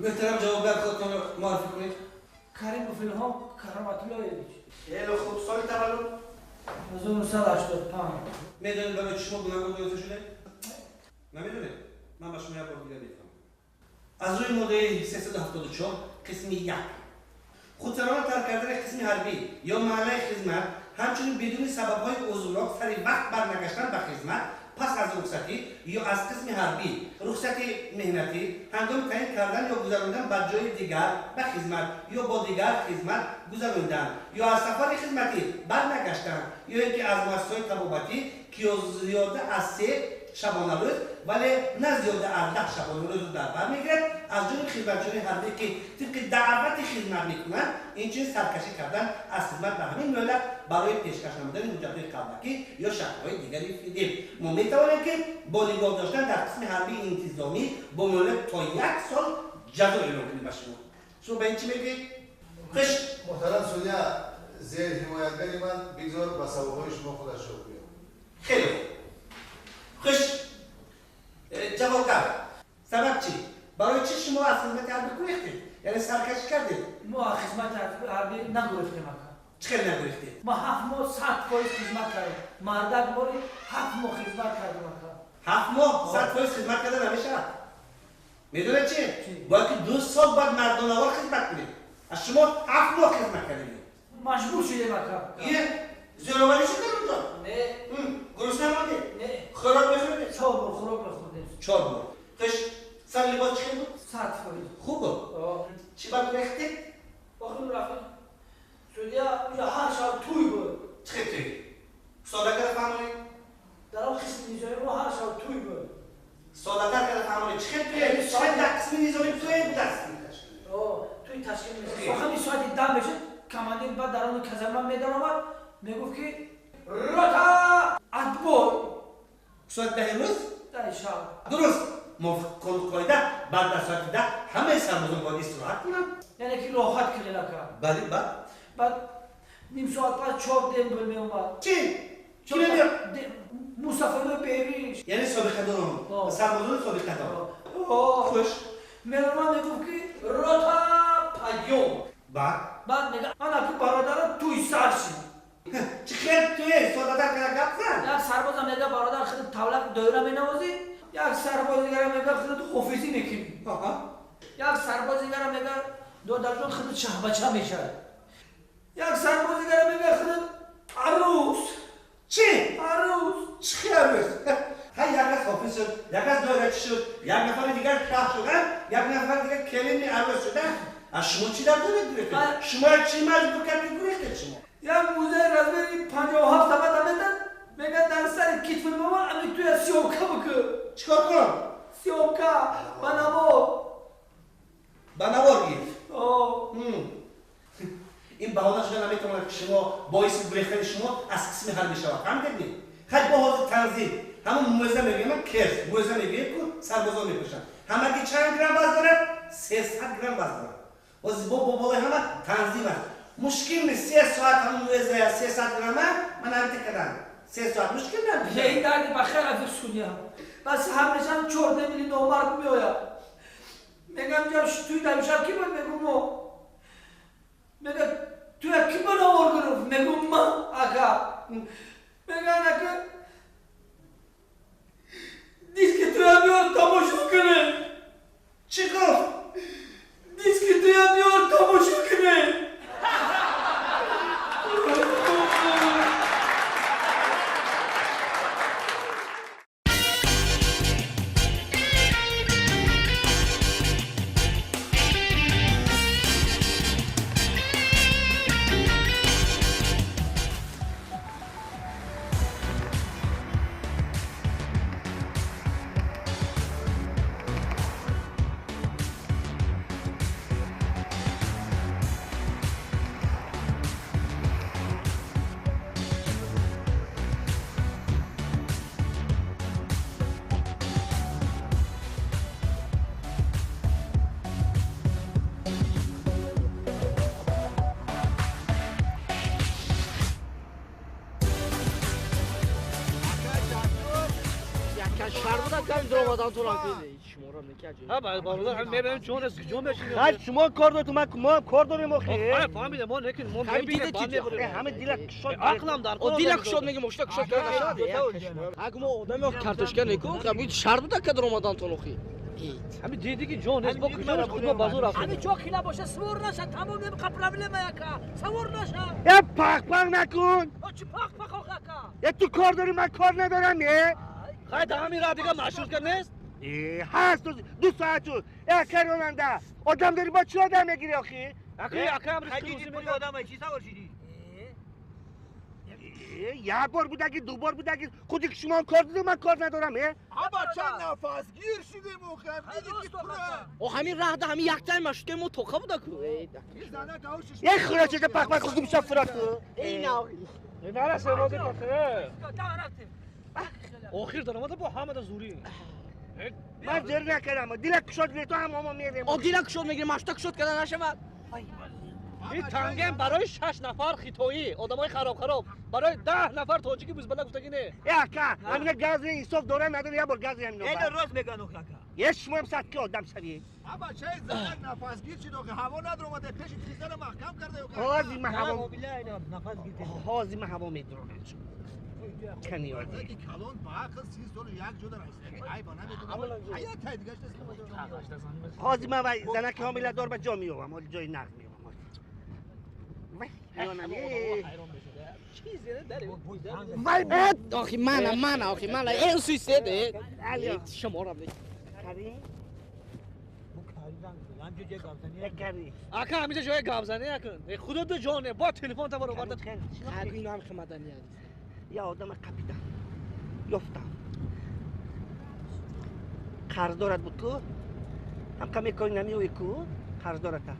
Муҳтарам ҷавобгар, худтонро муаррифӣ кунед. Каримов Илҳом Кароматуллоевич. Хеле хуб. Соли таваллуд? 1985. Медонед, барои чӣ шумо гунаҳгор дониста шудед? Намедонед? Ман ба шумо як бор дигар мефаҳмам. Аз рӯи моддаи 374 қисми 1, худсарона тарк кардани қисми ҳарбӣ ё маҳаллаи хизмат, ҳамчунин бидуни сабабҳои узрнок сари вақт барнагаштан ба хизмат пас аз рухсатӣ ё аз қисми ҳарбӣ, рухсати меҳнатӣ, ҳангоми таъин кардан ё гузарондан ба ҷои дигар ба хизмат ё бо дигар хизмат гузарондан ё аз сафари хизматӣ барнагаштан ё ин ки аз муассисаҳои табобатӣ, ки ё зиёда аз 3 шабонарӯз, вале на зиёда аз 10 шабонарӯзро дар бар мегирад, аз ҷониби хизматчиёни ҳарбӣ, ки тибқи даъвати хизмат мекунанд, инчунин саркашӣ кардан аз хизмат ба ҳамин муҳлат барои пешкаш намудани ҳуҷҷатҳои қалбакӣ ё шаклҳои дигари фиреб, мо метавонем, ки бо нигоҳ доштан дар қисми ҳарбии интизомӣ бо муҳлат то як сол ҷазо эълон кунем ба шумо. Шумо ба ин чӣ мегӯед? Хуш. Муҳтарам судья, зерҳимоятгари ман бигзор ба саволҳои шумо худаш ҷавоб гӯяд. Хеле хуб. Хуш, ҷавобгар, сабаб чӣ? Барои чӣ шумо аз хизмати ҳарбӣ гурехтед, яъне саркашӣ кардед? Мо аз хизмати ҳарбӣ нагурехтем, ака. Чӣ хел нагурехтед? Мо 7 моҳ 100% хизмат кардем. Мардак бори 7 моҳ хизмат кардем, ака. 7 моҳ 100% хизмат карда намешавад. Медонед чи? Чӣ? Бояд ки 2 сол бояд мардонавор хизмат кунед. Аз шумо 7 моҳ хизмат кардед. Маҷбур шудем, ака. Е, зӯроварӣ шуд дар онҷо? Не. Гурусна мондед? Не. Хӯрок мехӯрдед? Чор бор хӯрок мехӯрдем. Чор бор. Хуш, сар либос чӣ хел буд? 100%. Хуб буд? Чӣ ба гурехтед? Охир рафтем, судья, уҷа ҳар шаб тӯй буд. Чӣ хел тӯй? Сода карда фаҳмонед. Дар он қисми низомӣ мо ҳар шаб тӯй буд. Содатар карда фаҳмонед, чӣ хел тӯй? Чӣ хел дар қисми низомӣ тӯй будааст? Тӯй ташкил мешуд. Охири соати 10 мешуд, командир баъд дар он казарма медаромад, мегуфт, ки рота, отбой. Соати 10-и рӯз? 10-и шаб. Дуруст, мувофиқи қоида баъд аз соати 10 ҳамаи сарбозон бояд истироҳат кунанд. Яъне ки роҳат кунед, ака. Бале, баъд? Баъд ним соат пас чор дембел меомад. Чӣ чӣ мемеяд? Мусафирои бериш. Яъне собиқадорон, сарбозони собиқадор. Хуш. Меомад, мегуфт, ки рота, подъём. Баъд? Баъд мега, ана ки бародаро, тӯй сар шид. Чӣ хел тӯй? Содатар карда гап зан. Як сарбоза мега, бародар, худат тавлак доира менавозӣ. Як сарбоз дигара мега, худат ҳофизӣ мекунӣ. Як сарбоз дигара мега, додарҷон, худат шаҳбача мешавад. Як сарбоз дигара мега, худат арӯс. Чӣ? Арӯс. Чӣ хел арӯс? Ҳай, як кас ҳофиз шуд, як кас доирачӣ шуд, як нафари дигар шаҳ шуда, як нафари дигар келини арӯс шуда. Аз шумо чӣ дар доред, гурехтед? Шумо чӣ маҷбур кард, ки гурехтед шумо? Як музаи размери 57 тамата медад, мега, дар сари китфи мама ами туя съёмка бикун. Чикор кунам? Съёмка ба навор. Ба навор гир. Ин баҳона шуда наметавонад, ки шумо боиси гурехтани шумо аз қисми ҳарбӣ шавад. Фаҳмидед? Хай, бо ҳозир танзим, ҳамон мӯза мегӯям, керс мӯза мегӯем, ку сарбозон мепӯшанд, ҳамаги чанд грамм вазн дорад? 300 грамм вазн дорад. Ҳозир бо болои ҳама танзим аст, мушкил нест. 3 соат ҳамон мӯзая 300 грамма ман ҳамта кардам, 3 соат мушкил Ин дарди ба хел, рафиқ судья. Бас ҳамешам чор демили номард меояд, мегам, ҷа туй дар шаб ки буд? Мегум, мо. Мега, туя ки ба навор гирифт? Мегум, ман, ака. Мега, ака, диски туя биёр, тамошо кунем. Чӣ гуфт? Диски туя биёр, тамошо кунем. ها برادر هم میبریم چون از کجا میشینیم خب شما کار دارید ما کار داریم آخه فهمیدم ما نکن ما میبینیم همه دیل کشاد عقلم در او دیل کشاد میگه مشتا کشاد کرده اگه ما آدم کارتوشکا نکن خب شرط بوده که در اومدن تو نخی همین دیدی که جان نیست با کجا خود ما بازار رفتیم همین چو خیلا باشه سوار نشه تمام نمیخواد پرابلم یکا سوار نشه یه پاک پاک نکن چی پاک پاک آخه یه تو کار داری من کار ندارم یه خیلی همین راه دیگه مشهور که نیست هست دو ساعت شد ای راننده آدم داری با چی آدم میگیری آخی؟ اکی امروز روزی میگه آدم چی سوار شدی؟ یه بار بود اگه دو بار بود اگه خودی که شما کار دارید من کار ندارم. ابا چند نفس گیر شدیم و دیدیم که پره او همین راه ده همین یک تایم مشهور که ما توخه بوده کو یه خورا چه پخ پخ خودم شب فرات کو ای نه نرسه روز پخه آخر درآمد با همه زوری من زر نکردم دیل کشاد تو هم ما میریم او دیل کشاد میگیریم مشتا کشاد کردن نشود این تنگم برای 6 نفر خیتایی آدمای خراب خراب برای 10 نفر تاجیکی بزبلا گفتگی نه یا کا همین گاز انصاف داره نداره یه بار گاز همین این راست میگن اخ یه شما هم صد که آدم شوی ابا چه زنگ نفس گیر شد که هوا نداره اومده پیش تیزر محکم کرده حاضی من هوا نفس گیر حاضی من هوا میدرونم کنی آدی که کلون با عقل 30 سال یک جدا رئیس عیب نمیدونم حیات دیگه است حاضی من زنک حامله دار به جا میام حال جای نقد میام وای آخی من آخی من این سویسه ده شما را اکا همیشه جای گابزنی نکن خدا دو جانه با تلفن تا برو برد اینو هم خمدنی یا آدم قپیدم یافتم قرض بود کو هم کمی کاری نمیوی کو قرض دارد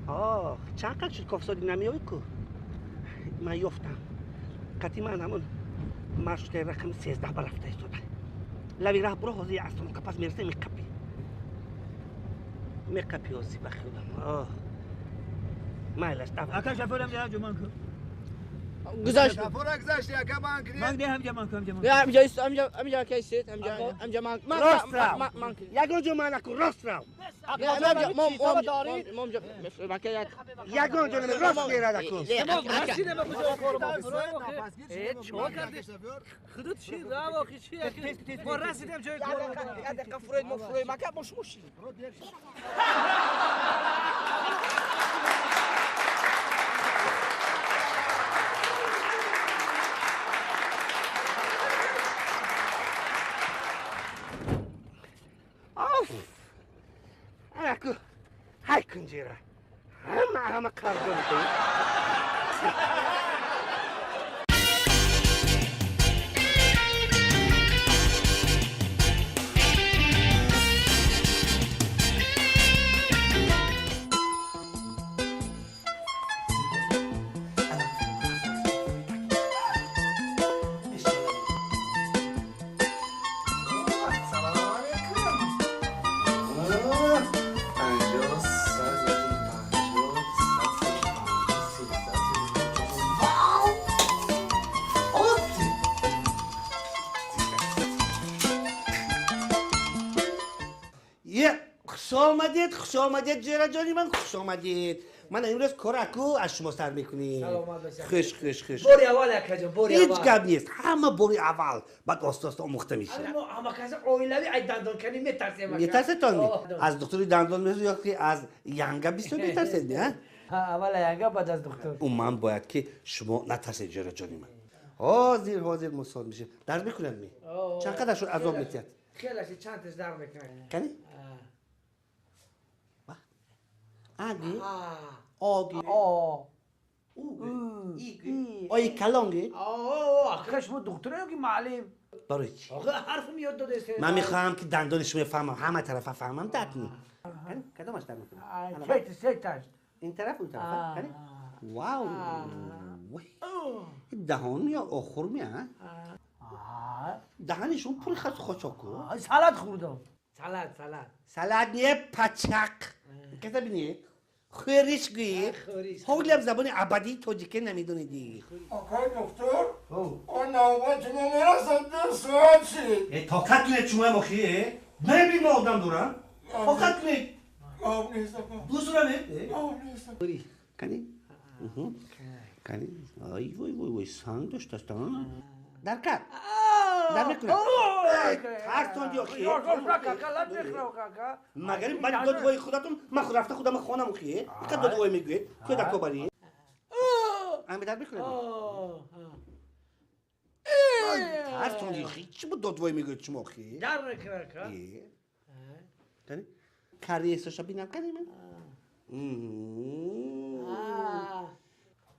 آه چند قدر شد کافسادی نمیوی کو من یافتم قطعی من همون مرشد رقم 13 برفته ایستاده لبی ره برو حاضر اصلا که پس میرسه میقپی میقپی حاضی بخیرم آه مایلش دفعه اکا شفرم ده جمان کو گذشت شفر گذشت اکا من کردی من ده هم جمان کو هم جمان نه همجا همجا همجا کیسید همجا همجا من راست من یگان جو من کو راست رو ما ما یگان جو راست میره کو ما رسیدیم به کجا کار ما چه کردی خودت چی راه چی ما رسیدیم جای کار ما دقیقه فروید ما فروید ما که مش مشی اكو هاي كنجيرة هم هم قرضوني. خوش آمدید جیره جانی من خوش آمدید. من امروز کارکو از شما سر میکنیم. سلامت باشید. خوش خوش خوش. باری اول اکا جان باری اول. هیچ گپ نیست. همه باری اول بعد آسته آسته آموخته میشه. ما همه کس عائلوی از دندان کنی میترسیم. میترستان؟ از دکتر دندان میترسید یا که از ینگه بسیار میترسید نه؟ ها اول ینگه بعد از دکتر. اون من باید که شما نترسید جیره جانی من. حاضر حاضر مسال میشه. درد میکنند می. چند قدر شد عذاب میتید؟ خیلی چند تاش درد میکنه. کنی؟ آگی آگی آ او ایگی آی کلانگی آ شما دکتر که معلم برای چی؟ آقا حرفم یاد داده است. من میخوام که دندان شما فهمم همه طرفه فهمم درد نی. کدامش درد میکنه؟ سه تاش این طرف اون طرف کنی؟ واو دهان یا آخر می ها؟ دهنشون پر خس خاشاکو. سالاد خوردم. سالاد سالاد سالاد نیه پچک کسا بینید خورش گویی حالی هم زبان ابدی تاجیکه نمیدونیدی. آقای دکتر Он навбати мо мерасад, 2 соат шид. Тоқат кунед шумоям охи, мебин мо одам дорам. Тоқат кунед. Гап нест, ака. Дусура. Гап нест. Кани? Кани? Ай, вой, вой, вой, санг доштаст, а? Дар кард. Дар мекунад. Тарсонди охи. Магар ин баъди додвои худатон ман рафта худам хонам охи? Иқа додвой мегӯед? Кӯдак кобарӣ? Ами дар мекунад. Тарсонди охи. Чӣ буд додвой мегӯед шумо охи? Дар мекунад, ака. Кани? Кариесаша бинам, кани ман?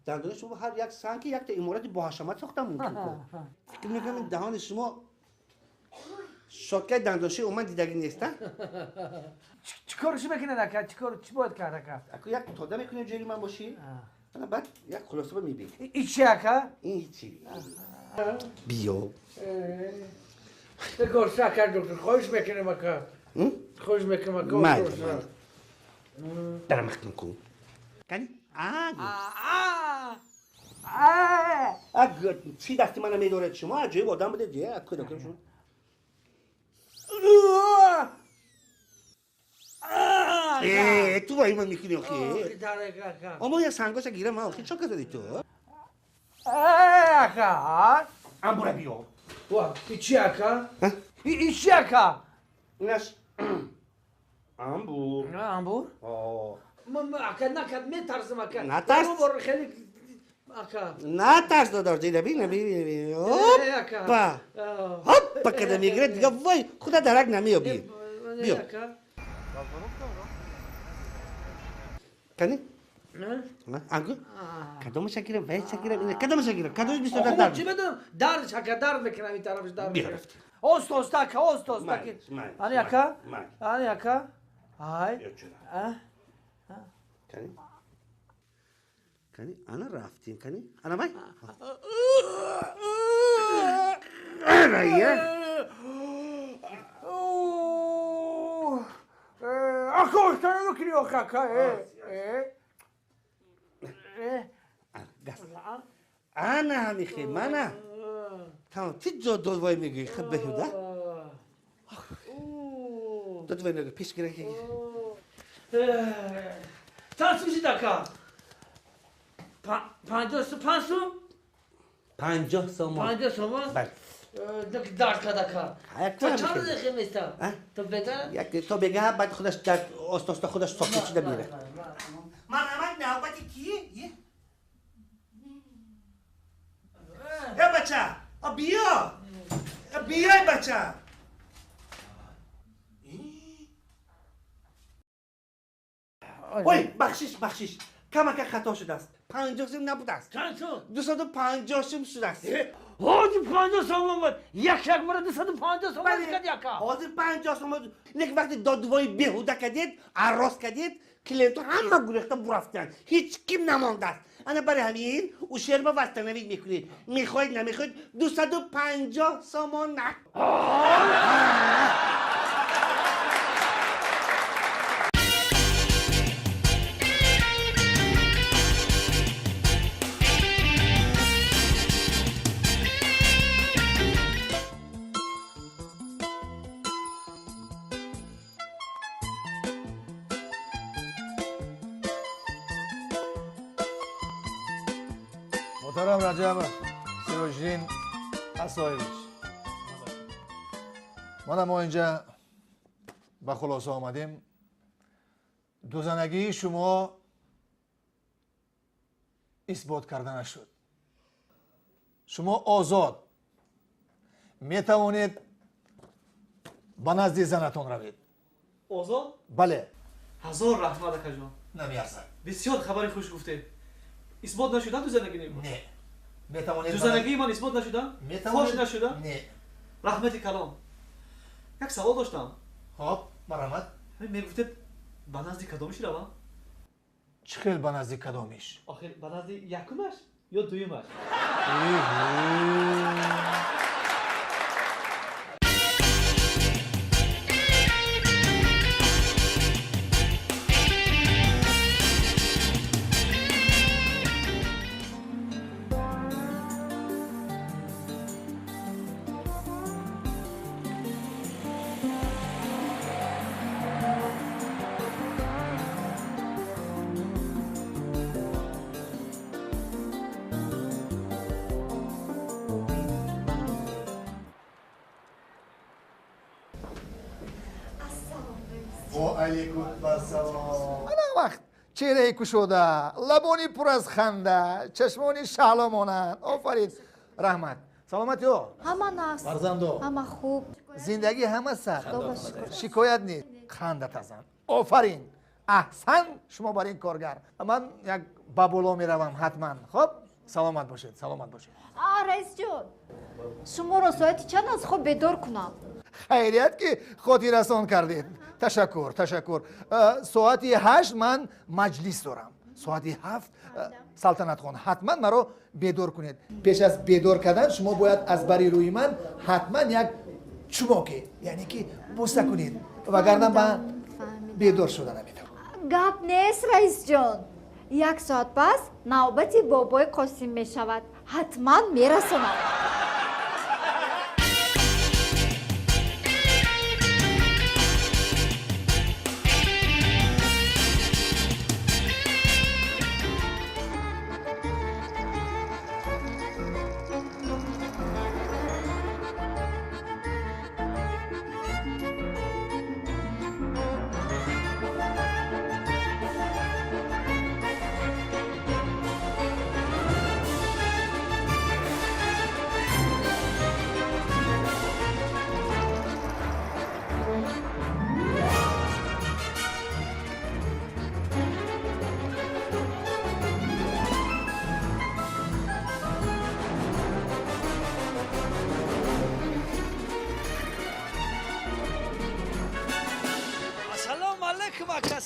Дандони шумо ҳар як санг ки якта иморати боҳашамат сохта мумкин ку. Фикр мекунам ин даҳони шумо шоткаи дандоншӯи умуман дидагӣ нест, а? Чӣ корши мекунад, ака? Чӣ кор, чӣ бояд кард, ака? Аку як тода мекунем ҷойи ман бошӣ. Ана баъд як хулосаба мебинем. И чи, ака? Ин ҳичи. Биё. Горса, ака доктор, хоҳиш мекунем, ака. Хоҳиш мекунем, ака. Майли, майли. Дарам махкам кун. Кани? Агу. Чӣ дасти мана медоред шумо? Аҷоиб одам будед, е? Кӯдакам шумо. Э, ту ваҳима мекунӣ охи? Омо я сангоша гирам, охи, чо кардадӣ ту? Ака. Амбура биё. Ва, и чи, ака? И чи, ака? Инаш амбур. Амбур? Ака, накард, метарсам, ака. Натарс. Хеле ака. Натарс, додор, дида бин, бин. Опа. Хоппа када мегирад, дига вой, худа дарак намеёбӣ. Биё. Кани? Ангу? Кадомаша гирам, вайша гирам, ина кадомаша гирам, кадомаш бисёртар дард? Чӣ медонам? Дард, ака, дард мекунам, ин тарафаш дард. Биё рафт. Оста, оста, ака, оста, оста. Ани, ака? Ани, ака? Ай. Кани? Кани? Ана рафтем, кани? Ана вай? Ана я? Ака, оста намекунӣ, охи, ака. Газ. Ана ҳамихе, мана. Тамом, чӣ ҷо додвой мегӯӣ, хаб беҳуда? Додвой мегӯӣ, пеш гира. Чанд сум шид, ака? 55 сум? 50 сомон. 50 сомон? Бале. Дард кард, ака. То чанд дақиқа места? То бега? То бега, баъд худаш дар оста оста худаш сокит шуда мера. Марҳамат, навбати кие? Э, бача, биё. Биёй, бача. Ой, бахшиш, бахшиш. Камака хато шудааст. 50 сум набудааст. Чанд сум? 250 сум шудааст. Ҳозир 50 сомон буд. Як як бора 250 сомон кардӣ, ака. Ҳозир 50 сомон. Лекин вақте додвои беҳуда кардед, арроз кардед, клиентҳо ҳама гурехта бурафтанд. Ҳеҷ ким намондааст. Ана барои ҳамин ушерба восстановить мекунед. Мехоҳед, намехоҳед, 250 сомон на. Муҳтарам Раҷаб Сироҷиддин Асоевич, мана мо инҷа ба хулоса омадем. Дузанагии шумо исбот карда нашуд. Шумо озод метавонед ба назди занатон равед. Озод? Бале. Ҳазор раҳмат, акаҷон. Намеарзад. Бисёр хабари хуш гуфтед. Исбот нашуда дузанагӣ не? Не. Метавонед. Дузанагии ман исбот нашуда? Фош нашуда? Не. Раҳмати калон. Як савол доштам. Хоб, марҳамат. Мегуфтед ба назди кадомиш равам? Чӣ хел ба назди кадомиш? Охир ба назди якумаш ё дуюмаш? Ва алайкум ассалом. Ана вақт чеҳраи кушода, лабони пур аз ханда, чашмони шаҳло монанд. Офарин, раҳмат. Саломатиё? Ҳама нағз. Фарзандо? Ҳама хуб. Зиндагӣ ҳама сар. Шикоят нест. Ханда тазан. Офарин. Аҳсан шумо бар ин коргар. Ман як ба боло меравам ҳатман. Хуб? Саломат бошед, саломат бошед. Раисҷон, шуморо соати чанд аз хоб бедор кунам? Хайрият ки хотиррасон кардед. Ташаккур, ташаккур. Соати 8 ман маҷлис дорам. Соати 7 Салтанатхон, ҳатман маро бедор кунед. Пеш аз бедор кардан шумо бояд аз бари рӯи ман ҳатман як чумоке, яъне ки буса кунед, вагарна ман бедор шуда наметавонам. Гап нест, раисҷон. Як соат пас навбати бобои Қосим мешавад. Ҳатман мерасонам.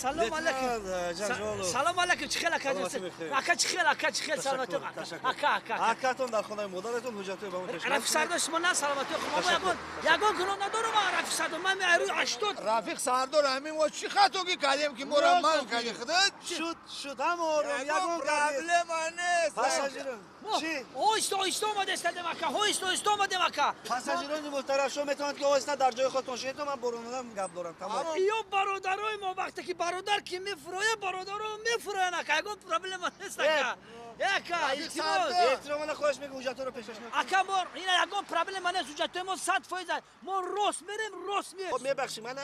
Салом алейкум. Салом алейкум. Чӣ хел ака? Ака чӣ хел, ака чӣ хел, саломатӣ. Ака, ака. Акатон дар хонаи модаратон ҳуҷҷатҳои ба мо пешкаш. Рафиқ Сардор, шумо на саломатӣ. Мо ягон гуноҳ надорам, Рафиқ Сардор. Ман меарӯи 80. Рафиқ Сардор, ҳамин мо чӣ хатогӣ кардем ки моро манъ кардӣ худат? Шуд, шуд, ҳама ором, ягон проблема нест. Пассажирон. Чӣ? Оҳиста, оҳиста омадестадем ака. Оҳиста, оҳиста омадем ака. Пассажирони муҳтарам, шумо метавонед ки оҳиста дар ҷои худтон шинед, ман бо ронанда гап дорам. Тамом. Ё бародарои мо вақте ки бародар ки мефурояд, бародаро мефуроянд ака. Ягон проблема нест ака. Ака, илтимос. Эҳтиромона хоҳиш мекунам ҳуҷҷатҳоро пешкаш накунед. Ака, мо ина ягон проблема нест, ҳуҷҷатҳои мо 100%. Мо рост мерем, рост меоем. Хоб мебахшед, мана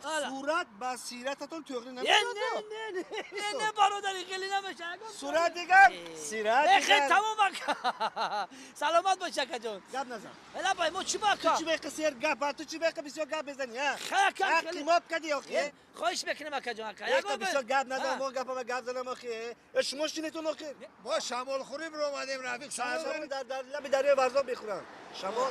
сурат ба сирататон тӯғри намешавад? Не, не, не, не, бародари, хеле намешавад. Сурат дигар, сират дигар. Хел, тамом ака. Саломат бош акаҷон. Гап назан. Лабай, мо чӣ ба ака? Ту чӣ беқи сер гап, ту чӣ беқи бисёр гап мезанӣ, а? Хай ака, хеле. Қимоб кардӣ охи? Хоҳиш мекунам акаҷон, ака. Яка бисёр гап назан, мо гапама гап занам охи. Шумо шинетон охи. Мо шамолхӯрӣ биромадем, Рафиқ Сардор. Дар лаби дарёи Варзоб мехӯранд. Шамол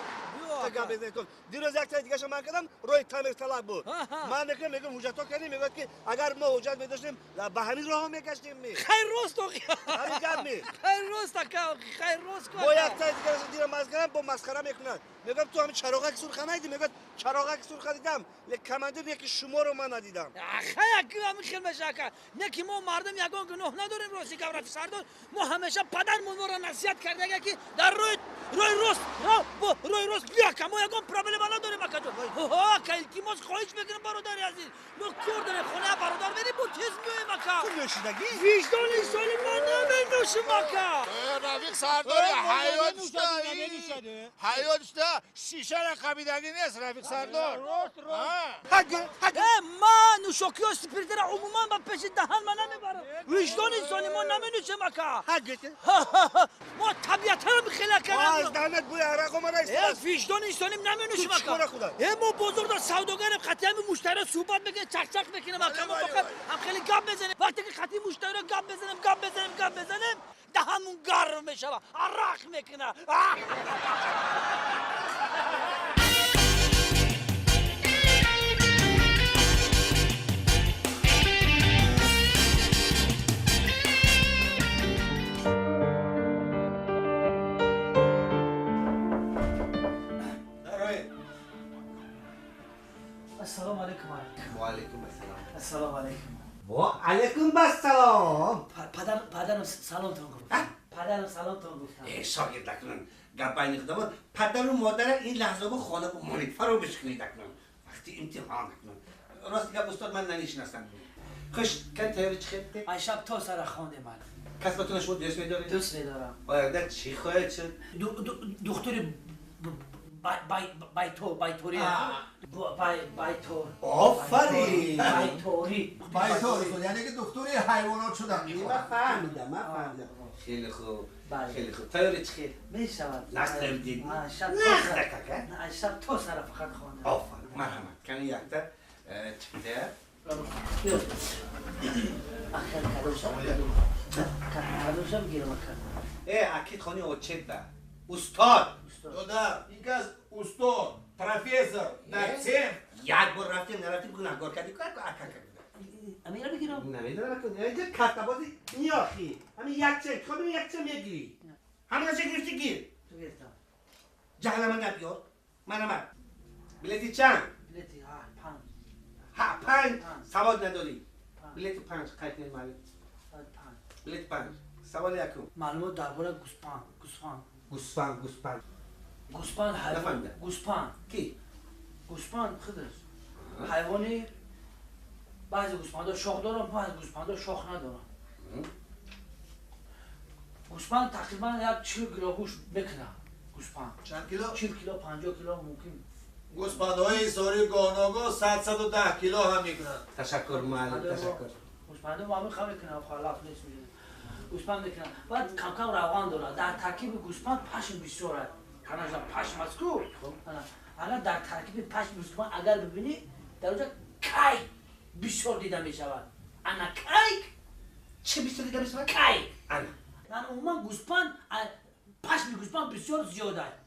гап мезанед. Дирӯз як таи дигаша ман кардам, роҳи Тамирталаб буд. Ман мекунам, мегӯям ҳуҷҷатҳо кардем, мегӯяд ки агар мо ҳуҷҷат медоштем, ба ҳамин роҳҳо мегаштем ми. Хайр рост охи. Ҳамин гап ми. Хайр рост ака, охи, хайр рост ку. Бо як таи дигаша дирам маз кардам, бо масхара мекунад. Мегӯям ту ҳамин чароғаки сурха надидӣ? Мегӯяд чароғаки сурха дидам, лекин командир не ки шуморо ман надидам. Хай ака, ҳамин хел меша ака. Не ки мо мардум ягон гуноҳ надорем, рости гап Рафиқ Сардор. Мо ҳамеша падармон моро насиҳат кардага ки дар роҳи рост, роҳи рост биё ака, мо ягон проблема надорем акаҷон. Ака, илтимос хоҳиш мекунам бародари азиз. Мо кор дорем, хонаи бародар мерем, бо тез меоем ака. Ту нӯшидагӣ? Виҷдони соли ман наменӯшам ака. Рафиқ Сардор, ҳаёт шуда, ҳаёт шуда, шишара қабидагӣ нест, Рафиқ Сардор. Ман нӯшокиҳо спиртера умуман ба пеши даҳан ман намебарам. Виҷдони соли мо наменӯшем ака. Мо табиатам хела кардам. Аз даҳанат бӯи арақ омада истодааст. Виҷдони инсоним наменӯшем ака. Мо бозорда савдогарем, қатъи муштариро суҳбат мекунем, чақчақ мекунем ака. Мо фақат ҳам хеле гап мезанем. Вақте ки қатъи муштариро гап мезанем, гап мезанем, гап мезанем, даҳанмон гарм мешавад, арақ мекунад. Ассалому алайкум. Ва алайкум ассалом. Ассалому алайкум. Ва алайкум ассалом. Падарам саломтон гуфт. Падарам саломтон гуфтам. Шогирд акнун гап байни худамон, падару модара ин лаҳза бо хона бимонед, фаромӯш кунед акнун. Вақти имтиҳон акнун. Рост гап устод, ман нанишинастам. Хуш, кан тайёри чӣ хел? Ай шаб то сара хондем ман. Касбатонро шумо дӯст медоред? Дӯст медорам. Оянда чӣ хоҳед шуд? Духтури Байтор, байтори. Байтор. Офарин. Байторӣ. Байтор, яъне ки духтури ҳайвонот шудан. Ман фаҳмидам, ман фаҳмидам. Хеле хуб. Хеле хуб. Тайёри чӣ хел? Мешавад. Нағз дидӣ? Шаб Нағз то шаб то сара фақат хонда. Офарин. Марҳамат. Кани якта чипта. Ахир кадом шаб гирам ака. Э, акид хони очет ба. Устод. Додар, ин кас устод, профессор, доцент. Як бор рафтем, нарафтем, гунаҳгор кардӣ, ку ака ака. Амира бигирам. Намедонам ку. Инҷа картабозӣ ниёхӣ. Ҳамин якча интихоб якча мегирӣ. Ҳаминаша гирифтӣ гир. Гирифтам. Ҷаҳлама набиёр. Манама. Билети чанд? Билети панҷ. Ҳа, панҷ. Савод надорӣ. Билети панҷ қайд кунед маълум. Панҷ. Билети панҷ. Саволи якум. Маълумот дар бораи гӯспанд. Гӯспанд. Гӯсфанд, гӯспанд. Гӯспанд ҳайвон. Нафаҳмидам. Гӯспанд. Ки? Гӯспанд худаш. Ҳайвони баъзе гӯспандҳо шох доранд, баъзе гӯспандҳо шох надоранд. Гӯспанд тақрибан як 40 кило гӯшт мекунад. Гӯспанд. Чанд кило? 40 кило, 50 кило мумкин. Гӯспандҳои ҳисори гоҳногоҳ 110 кило ҳам мекунанд. Ташаккур муаллим, ташаккур. Гӯспандҳо маъмул хам мекунанд, халаф нест. Гӯспанд мекунанд. Баъд кам-кам равған дорад. Дар таркиби гӯспанд пашм бисёр аст. Танажа пашм аст ку. Агар дар таркиби пашми гӯспанд агар бибинӣ, дар онҷа кайк бисёр дида мешавад. Ана кайк чӣ бисёр дида мешавад? Кайк. Ана. Ана умуман гӯспанд, пашми гӯспанд бисёр зиёд аст.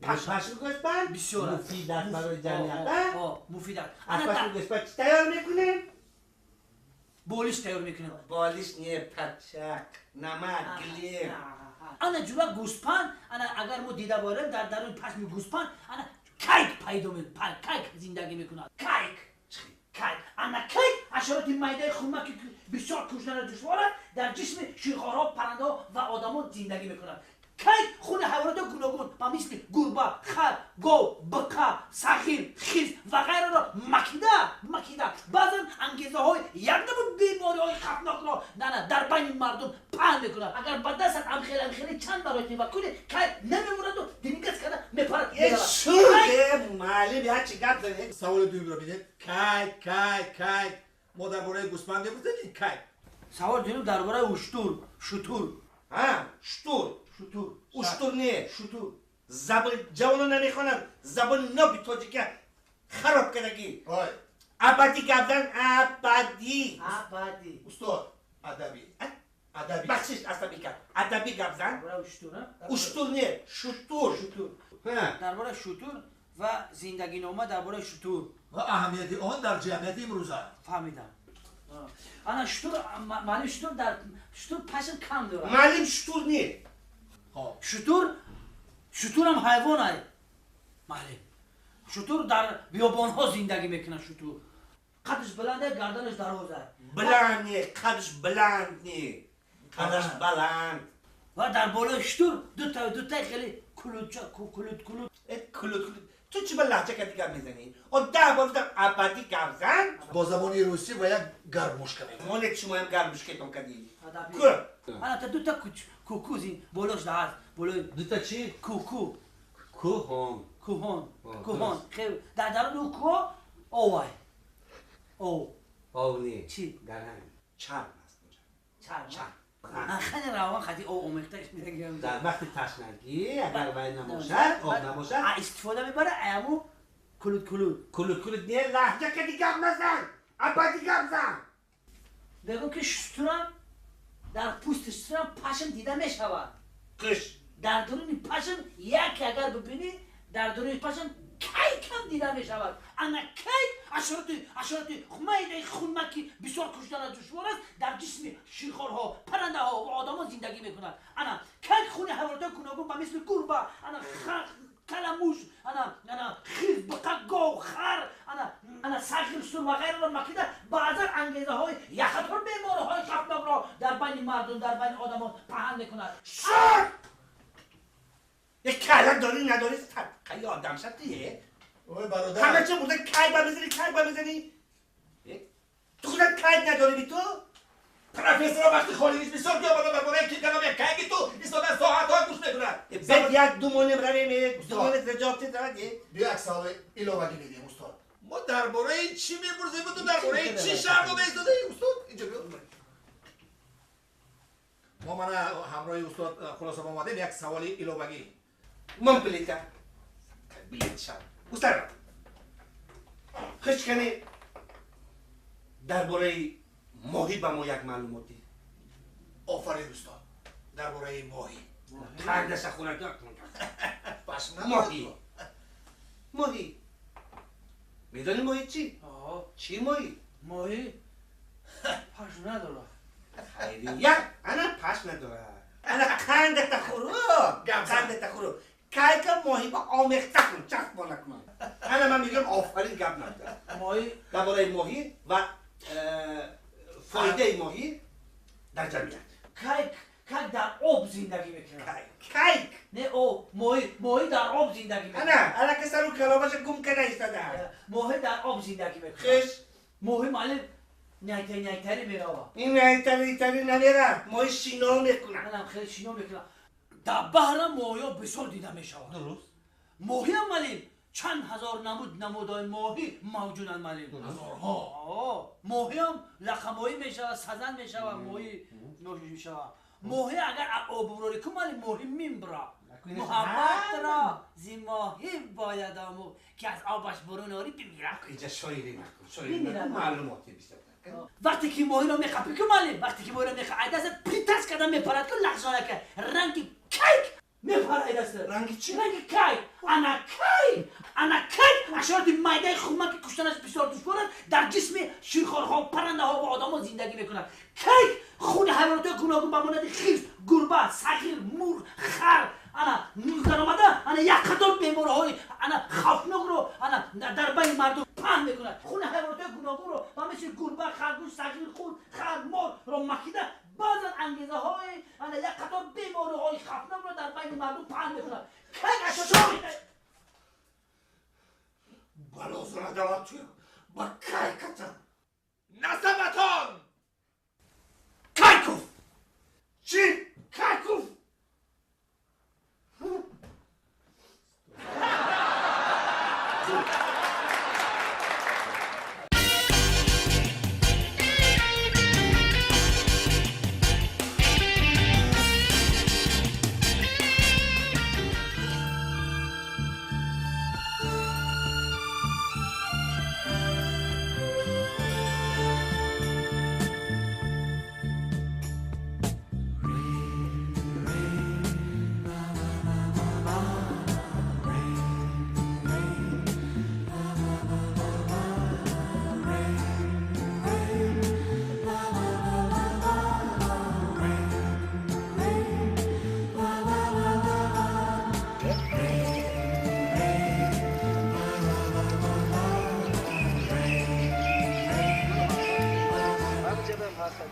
Пашми гӯспанд бисёр аст. Муфид аст барои ҷамъият. Муфид аст. Аз пашми гӯспанд чӣ тайёр мекунем? Болиш тайёр мекунем. Болиш не, пачак, намак, глеб. Ана ҷула гӯспанд, ана агар мо дида борем дар даруни пашми гӯспанд, ана кайк пайдо мекунад, кайк зиндагӣ мекунад. Кайк. Кайк. Ана кайк ҳашароти майдаи хумак ки бисёр куштана душвор аст, дар ҷисми ширхорҳо, паррандаҳо ва одамон зиндагӣ мекунад. Кайк хуни ҳайвоноти гуногун ба мисли гурба, хар, гов, биқа, сағир, хирс ва ғайраро макида, макида. Баъзан ангезаҳои як намуд бемориҳои хавфнокро дар байни мардум паҳн мекунад. Агар ба дастат амхел-амхели чанд маротиба кунӣ, кайк намемонаду дилгаз карда мепарад. Э, шуд, муаллим, як чи гап занед. Саволи дуюмро бинед. Кайк, кайк, кайк. Мо дар бораи гӯспанд мегуфтем, ин кайк. Саволи дуюм дар бораи уштур, шутур. Ҳа, шутур. Шутур. Уштур не. Шутур. Забон ҷавоно намехонанд. Забони ноби тоҷика хароб кардагӣ. Ой. Абадӣ гап зан, абадӣ. Абадӣ. Устод, адабӣ. Адабӣ. Бахшиш, асабӣ кард. Адабӣ гап зан. Дар бораи уштур, а? Уштур не, шутур. Шутур. Дар бораи шутур ва зиндагинома дар бораи шутур. Ва аҳамияти он дар ҷамъияти имрӯза. Фаҳмидам. Ана шутур, маълим шутур дар шутур пашм кам дорад. Маълим шутур не. Шутур, шутурам ҳайвон ай. Маълим. Шутур дар биёбонҳо зиндагӣ мекунад шутур. Қадаш баланд ай, гарданаш дароз ай. Баланд не, қадаш баланд не. Қадаш баланд. Ва дар болои шутур дута дута хеле кулуча, кулут кулут. Э, кулут кулут. Ту чӣ ба лаҳҷа кардӣ гап мезанӣ? О 10 бор гуфтам абадӣ гап зан. Бо забони русӣ ва як гармушка мегӯяд. Монед шумоям гармушкетон кардӣ. Ку. Ана та дута куку зин болош даҳаст. Болои дута чӣ? Куку. Кӯҳон. Кӯҳон. Кӯҳон. Хел дар даруни ӯ кӯҳ овай. Ов. Ов не. Чӣ? Гаранг. Чарм аст онҷа. Чарм. Чарм. Хеле равған хати ов омехта мегирам. Дар вақти ташнагӣ агар вай набошад, об набошад, истифода мебара аяму кулут кулут. Кулут кулут не, лаҳҷа кади гап назан. Абадӣ гап зан. Бегум ки шутурам дар пӯсти шутурам пашм дида мешавад. Қиш. Дар дуруни пашм як агар бибинӣ, дар дуруни пашм кайкам дида мешавад. Ана кайк ҳашароти майдаи хунмак ки бисёр куштана душвор аст, дар ҷисми ширхорҳо, паррандаҳо ва одамон зиндагӣ мекунад. Ана кайк хуни ҳайвоноти гуногун ба мисли гурба, ана каламуш, ана хирс, биқа, гов, хар, ана сағир, шутур ва ғайраро макида баъзан ангезаҳои яхатор бемориҳои хавфнокро дар байни мардум, дар байни одамон паҳн мекунад. Шуд! Як калак дорӣ надорӣ, садқаи одам шадтие? Ой, бародар. Ҳама чӣ бурда кайк ба мезанӣ, кайк ба мезанӣ? Ту худат кайк надорӣ би ту? Профессорро вақти холигиш бисёр ки омада дар бораи килкалом як кайки ту истода соатҳо гӯш мекунад. Бед як ду монем равем, ду монет раҷоти давад. Биё як саволи иловагӣ медиҳем, устод. Мо дар бораи чӣ мепурсем, ту дар бораи чӣ шарҳ дода истодаӣ, устод? Инҷо биё. Мо мана ҳамроҳи устод хулоса омадем як саволи иловагӣ. Ман билета. Билет шав. Устод. Ҳеҷ кане дар бораи моҳӣ ба мо як маълумот диҳ. Офарин, устод. Дар бораи моҳӣ. Кардаша хӯрак. Моҳӣ. Моҳӣ. Медонӣ моҳӣ чӣ? Чӣ моҳӣ? Моҳӣ паш надорад. Хайрият, ана паш надорад. Ана қандата хӯру, қандата хӯру. Кайка моҳӣ ба омехта кун, часпона кун. Ана ман мегӯям офарин, гап надорад. Моҳӣ дар бораи моҳӣ ва фоидаи моҳӣ дар ҷамъият. Кайк, кайк дар об зиндагӣ мекунад. Кайк. Не об, моҳӣ, моҳӣ дар об зиндагӣ мекунад. Ана, алака сару каломаша гум карда истода. Моҳӣ дар об зиндагӣ мекунад. Хеш. Моҳӣ маълим найтари найтари меравад. Ин найтари найтари намерад, моҳӣ шино мекунад. Манам хеле шино мекунад. Дар баҳра моҳиҳо бисёр дида мешавад. Дуруст. Моҳиам малим чанд ҳазор намуд намудҳои моҳӣ мавҷуданд малим. Ҳазорҳо. Моҳиам лақамоҳӣ мешавад, сазан мешавад, моҳӣ мешавад. Моҳӣ агар об бурорӣ кун малим моҳӣ мембирад. Муҳаббатро зи моҳӣ бояд омӯхт, ки аз обаш бурун орӣ бимирад. Инҷа шоирӣ накун, шоирӣ накун, маълумоти бисёр. Вақте ки моҳиро меқапӣ ку малим, вақте ки моҳиро меқапӣ, айдаса притас карда мепарад ку лағжонака, ранги кайк мепарад айдаса. Ранги чӣ? Ранги кайк. Ана кайк, ана кайк ҳашароти майдаи хума ки куштанаш бисёр душвор аст, дар ҷисми ширхорҳо, паррандаҳо ва одамҳо зиндагӣ мекунад. Кайк хуни ҳайвонотҳои гуногун ба монанди хирс, гурба, сағир, мурғ, хар ана даромада ана як қатор бемориҳои ана хавфнокро ана дар байни мардум паҳн мекунад. Хуни ҳайвонотҳои гуногунро ба мисли гурба, харгӯш, сағир, худ, хар, морро макида баъзан ангезаҳои ана як қатор бемориҳои хавфнокро дар байни мардум паҳн мекунад. Кайк ашшои балозора дават ба кайката насабатон Кайков. Чӣ? Кайков.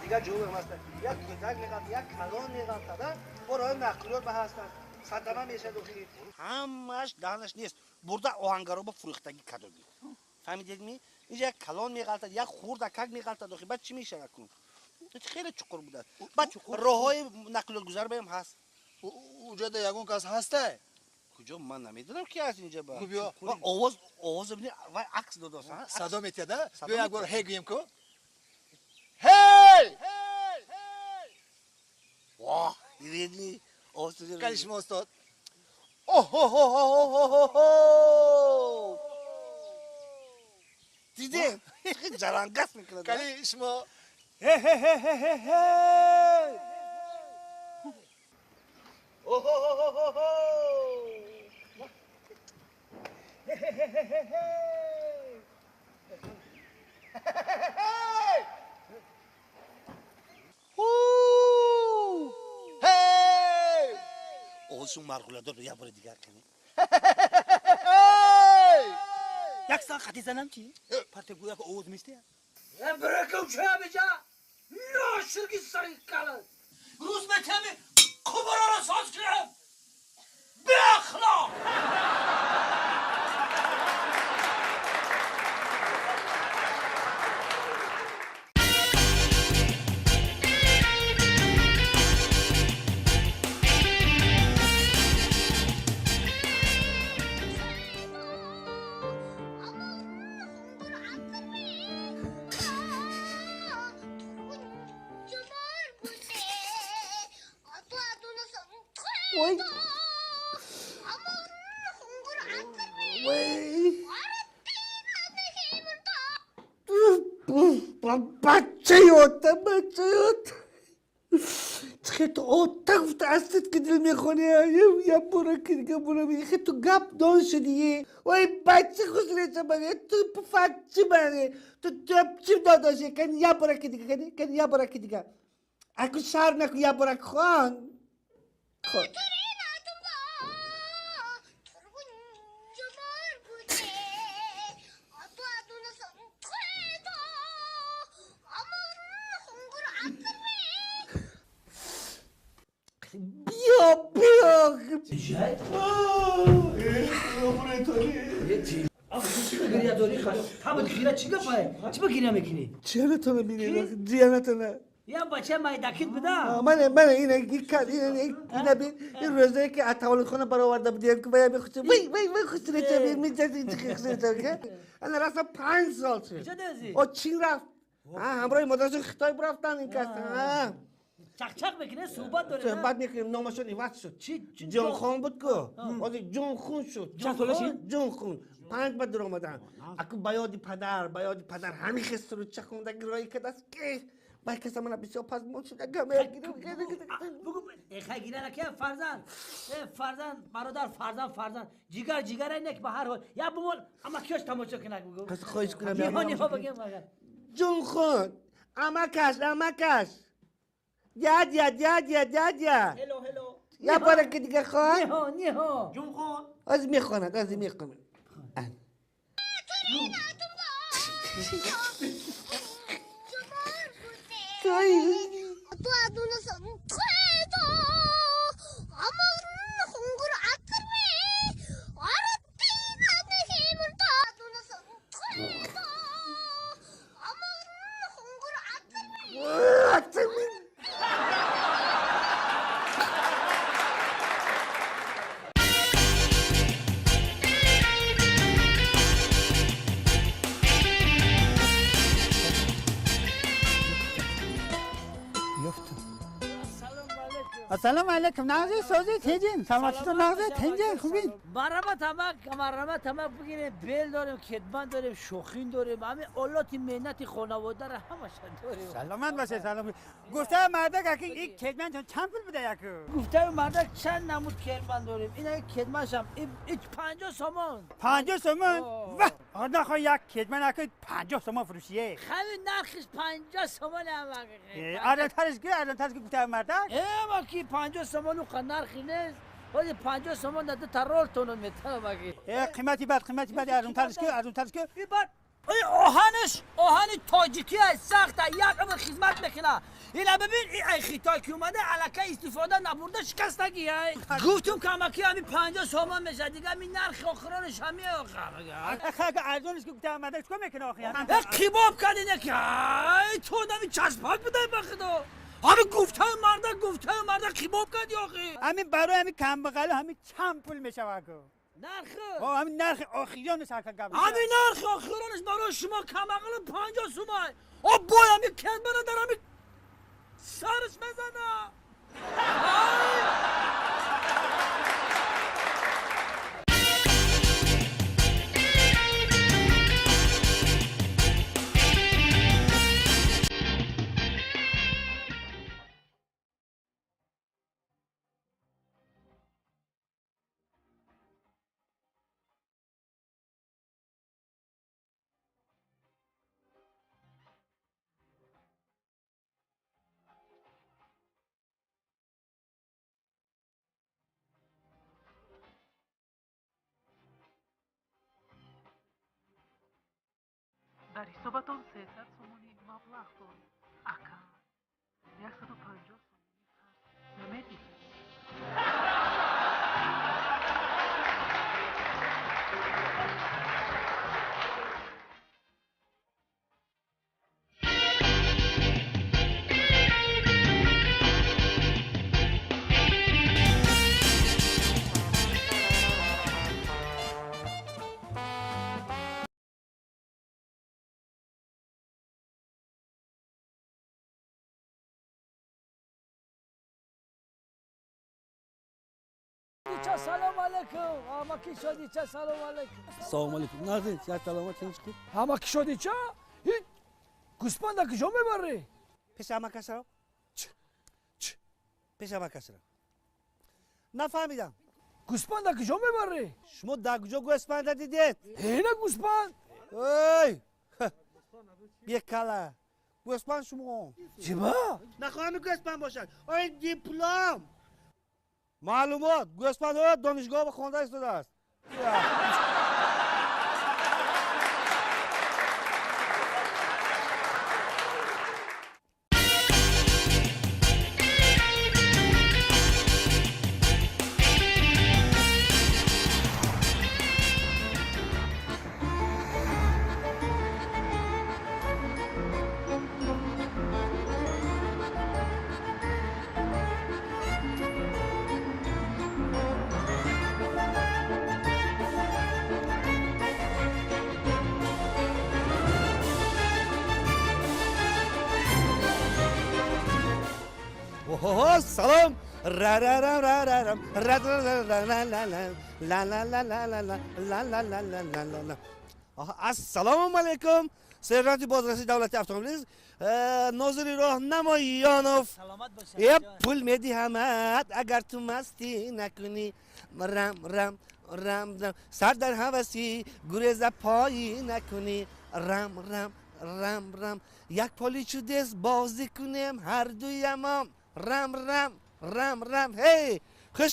Дигар ҷоҳам ҳастанд. Як кӯдак меғалта, як калон меғалтада, бо роҳи нақлиёт ба ҳастанд. Садама мешавад охи. Ҳамааш даҳнаш нест. Бурда оҳангароба фурӯхтагӣ кадоги. Фаҳмидед ми? Инҷа як калон меғалтад, як хурдакак меғалтад охи. Баъд чӣ мешавад кун? Хеле чуқур будааст. Баъд роҳҳои нақлиётгузар баам ҳаст. Уҷода ягон кас ҳастай? Куҷо? Ман намедонам ки ҳаст инҷа ба. Ва овоз, овоз бибинед, вай акс додааст. Садо метиҳад, а? Биё як бор ҳе гӯем ку. Ҳей! Воҳ, дидед ми? Кали шумо устод. Оҳ-ҳо-ҳо-ҳо-ҳо-ҳо! Дидем? Ҷарангас мекунад. Кали шумо. Ҳе-ҳе-ҳе-ҳе-ҳе! Оҳ-ҳо-ҳо-ҳо-ҳо! Ҳе-ҳе-ҳе-ҳе-ҳе! Овозшон марғуладор як бори дигар кунед. Як сан хати занам чи? Партегӯ як овоз меште? Биракам ча беҷа? Ноширги сари калан. Рӯз метами қубуроро соз кунам. Беахлоқ! Бачаёта, бачаёта. Чӣ ту ота гуфта аз сидқи дил мехонӣ? Я бора ки дига бора хе ту гап дон шудӣ. Ой бача хусреча мане, ту пуфакчи мане, ту тӯпчи додоши. Кани я бора ки дига, кани, кани я бора ки дига. Аку шарм наку я бора хон. Хон. Биё, биё. Гиря дорӣ? Ҳама гиря чӣ гапае? Чӣ ба гиря мекунӣ? Ҷиянатона бинед, ҷиянатона. Я бача майдакит буда? Мане, мане, ина ина бин, ин рӯзое ки аз таваллудхона бароварда будем, ки вая мехӯча, вай, вай, вай, хусреча, меҷази хусреча. Ана расо 5 сол шуд. О чин рафт. Ҳамроҳи модарашон Хитой рафтан ин кас. Чақчақ мекунем, суҳбат дорем. Суҳбат мекунем, номашон иваз шуд. Ҷонхон буд ку. Ҳозир Ҷонхун шуд. Чанд сола шид? Ҷонхун. 5 ба дур омадан. Аку ба ёди падар, ба ёди падар ҳамин хел сурудча хонда гироӣ кардааст ки вай каса мана бисёр пазмон шуда гамегирам. Бугу, хай гира наки фарзанд. Фарзанд, бародар, фарзанд, фарзанд. Ҷигар, ҷигар не ба ҳар ҳол. Я бумон, ама киёш тамошо кунак бугу. Пас хоҳиш кунам. Ниҳо, ниҳо бигем. Ҷонхун, амакаш, амакаш. Дядя, дядя, дядя. Hello, hello. Я бора ки дига хон. Ниҳо, ниҳо. Ҷонхон. Аз мехонад, аз мехонад. Ассалому алайкум. Нағзи сози теҷин. Саломатитон нағзи тенҷин хубин. Марҳамат тамак, марҳамат тамак бигирем. Бел дорем, кетман дорем, шохин дорем. Ҳамин олоти меҳнати хонаводаро ҳамаша дорем. Саломат бошед, салом. Гуфта мардак аки ин кетман чанд пул буда яку? Гуфта мардак чанд намуд кетман дорем. Ин як кетманшам ин 50 сомон. 50 сомон? Вах, одна як кетман аки 50 сомон фурӯшие. Хами нархиш 50 сомон ам. Арзонтариш ки, арзонтариш ки гуфта мардак? Ма ки 50 сомон уқа нархи нест. Ҳози 50 сомон дар ду та рол тонон метавам аги. Қимати бад, қимати бад, арзонтариш ки, арзонтариш ки. Бад. Оҳанаш, оҳани тоҷикӣ аст, сахта, як умр хизмат мекунад. Ина бибин, ин ай хитой ки омада, аллакай истифода набурда шикастагӣ ай. Гуфтум камаки ҳами 50 сомон мешавад, дига ҳами нархи охиронаш ҳами оха. Ага арзониш ки гуфта мардак чикор мекунад охи? Кибоб кардин ки, ай ту одами часпак будай ба худо. Ҳами гуфтаи мардак, гуфтаи мардак кибоб кардӣ охи. Ҳамин барои ҳамин камбағалӣ ҳамин чанд пул мешавад ку? Нарх? Ҳамин нархи охиронаш ҳака гап. Ҳамин нархи охиронаш барои шумо камақлу 50 сомон. О бой ҳамин кетмана дар ҳамин сараш мезана. Дар ҳисобатон 300 сомонӣ маблағ доред. Ака, 150 сомонӣ қарз намедиҳед. Салом алейкум. Ҳама ки шодӣ ча? Салом алейкум. Салом алейкум. Нағзи, сиҳат саломат, тинч хуб? Ҳама ки шодӣ ча? Гӯспанда куҷо мебарӣ? Пеши амакашро. Пеши амакашро. Нафаҳмидам. Гӯспанда куҷо мебарӣ? Шумо дар куҷо гӯспанда дидед? Ина гӯспанд. Ой! Бекала. Гӯспанд шумо. Чиба? Нахоҳам гӯспанд бошад. Ой, диплом. Маълумот, гӯспандҳо донишгоҳ хонда истодааст. Оҳо, салом. Ра-ра-рам, ра-ра-рам, ра-ра-ра-ра-ла-ла-ла, ла-ла-ла-ла-ла-ла, ла-ла-ла-ла-ла-ла. Оҳо, ассалому алайкум. Сержанти бозраси давлати автомобилист, нозири роҳ Намоёнов. Саломат бошед. Е, пул медиҳамад, агар ту мастӣ накунӣ. Рам, рам, рам, рам. Сар дар ҳавасӣ, гуреза поӣ накунӣ. Рам, рам, рам, рам. Як поли чудес бозӣ кунем ҳардуямон. Рам, рам, рам, рам. Ҳей, хуш.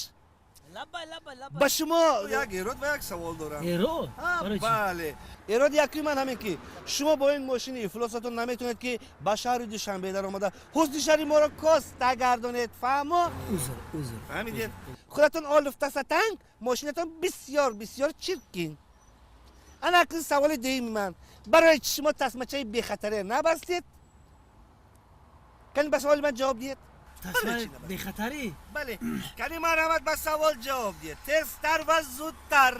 Лабай, лабай, лабай. Ба шумо як эрод ва як савол дорам. Эрод? Барои чӣ? Бале, эроди якуми ман ҳамин ки шумо бо ин мошини ифлосатон наметавонед ки ба шаҳри Душанбе даромада ҳусни шаҳри моро коста гардонед. Фаҳмо? Узр, узр. Фаҳмидед? Худатон олуфтасатанг, мошинатон бисёр бисёр чиркин. Ана акнун саволи дуюми ман: барои чӣ шумо тасмачаи бехатаре набастед? Кани ба саволи ман ҷавоб диҳед. Тасмаи бехатарӣ? Бале, кани марҳамат, ба савол ҷавоб диҳед, тезтар ва зудтар.